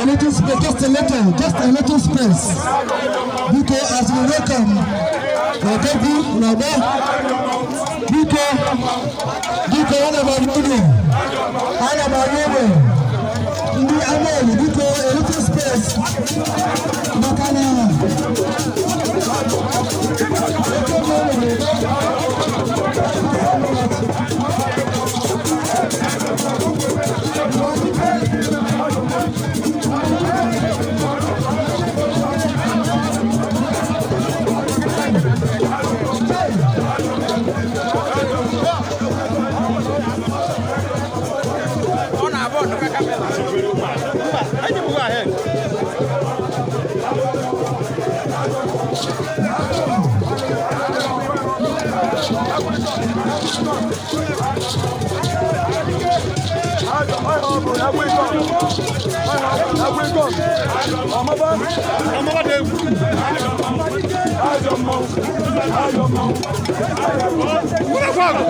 A little space, just a little space. Biko, as we welcome Odogwu n'ọgbọ. Biko, biko, ana m arịọ unu. Ana m arịọ unu. Ndị Amaelu, biko, a little space. Maka na oke mmadụ. Go ahead. Ọmọ bá dé egwu. Wúlò fún àgọ̀.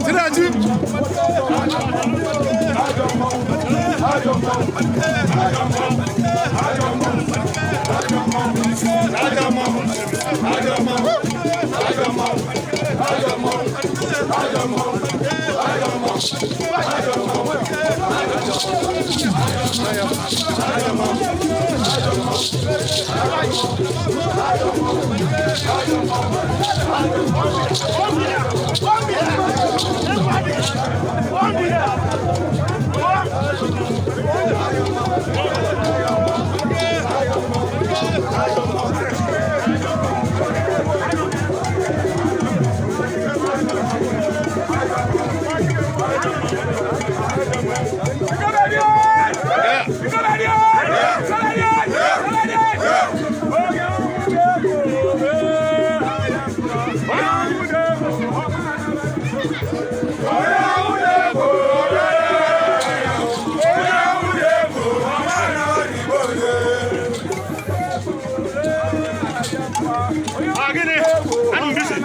Tiraji. Ajọ mmanwụ. Ajọ mmanwụ. Ajọ mmanwụ. Ajọ mmanwụ. Ajọ mmanwụ. Ajọ mmanwụ. Ajọ mmanwụ. Ajọ mmanwụ. Ajọ mmanwụ. Ah, gịnị? Anụ m bisi.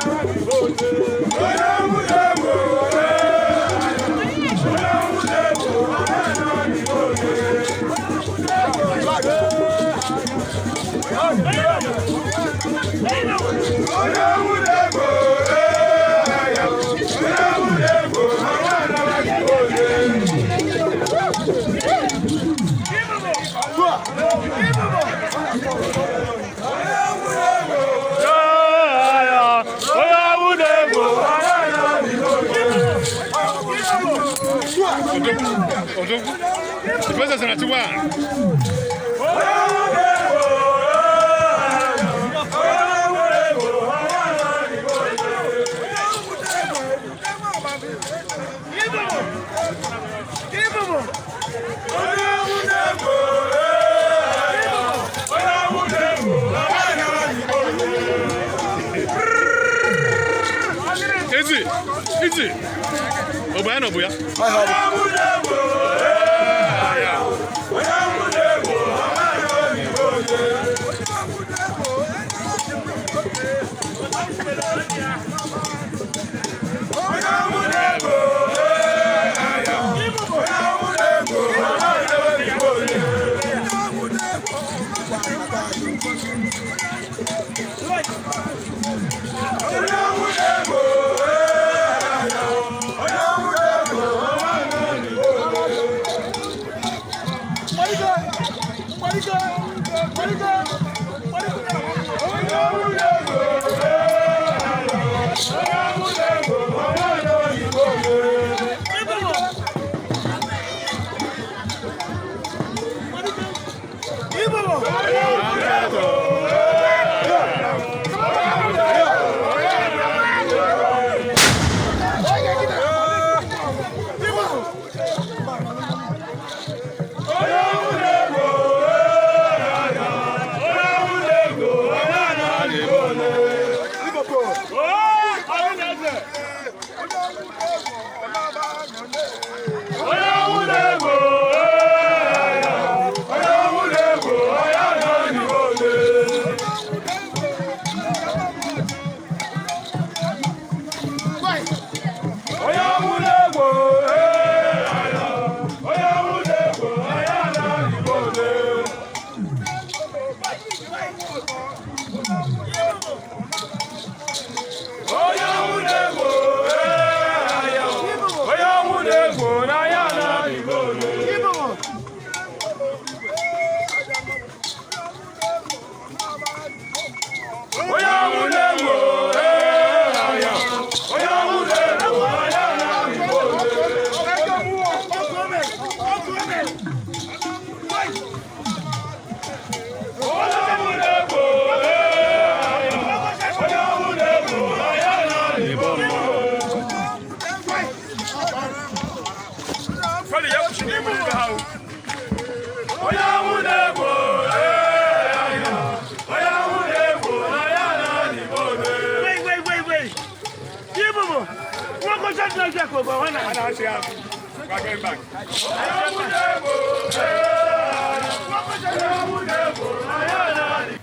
Odogwu. Ifesa sị na Chukwu a. Ezi, ezi. Ọ bụ ya na ọ bụ ya?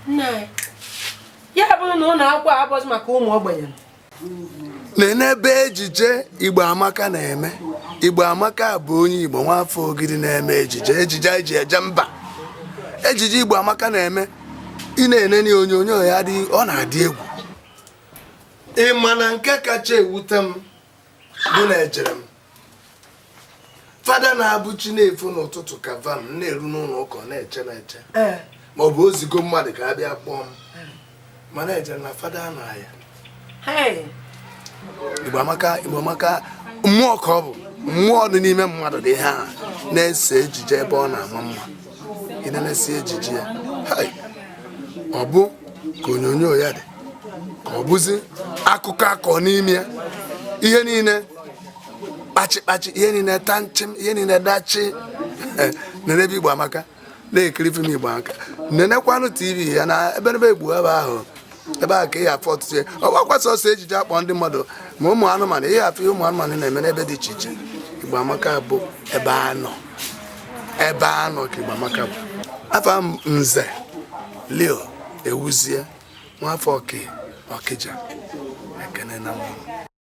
Nna anyị, ya bụrụ na ụlọ akwụkwọ a abụghịzi maka ụmụ ogbenye. N'ebe ejije Igbo Amaka na-eme, Igbo Amaka bụ onye Igbo nwafọ Ogidi na-eme ejije, ejije anyị ji eje mba. Ejije Igbo Amaka na-eme, ị na-enene onyonyo ya dị, ọ na-adị egwu. Ị ma na nke kacha ewute m bụ na ejere m fada na-abụ chi na-efo n'ụtụtụ ka vam na-eru n'ụlọ ụka, ọ na-eche m eche ma ọ bụ ozigo mmadụ ka a bịa kpọọ m, mana ejere na fada anọ ya. Igbo Amaka, Igbo Amaka mmụọ ka ọ bụ, mmụọ dị n'ime mmadụ dị ha na-ese ejije ebe ọ na-ama mma. Ị na-esi ejije ya, ọ bụ ka onyonyo ya dị, ka ọ bụzi akụkọ akọ n'ime ya, ihe niile kpachi kpachi, ihe niile tanchim, ihe niile dachi. Nenebe Igbo Amaka, na-ekiri film Igbo Amaka, nenekwanụ TV ya na eberebe egbu ebe ahụ, ebe ahụ ka ị afụ ọtụtụ ihe. Ọ gbakwa sọsọ ejije akpọ ndị mmadụ ma ụmụ anụmanụ, ihe afụ ihe ụmụ anụmanụ na-eme n'ebe dị iche iche. Igbo Amaka bụ ebe anọ, ebe anọ ka Igbo Amaka bụ. Afa m Nze Leo Ewuzie, nwafọ Ọkịja. Ekene na mmụọ.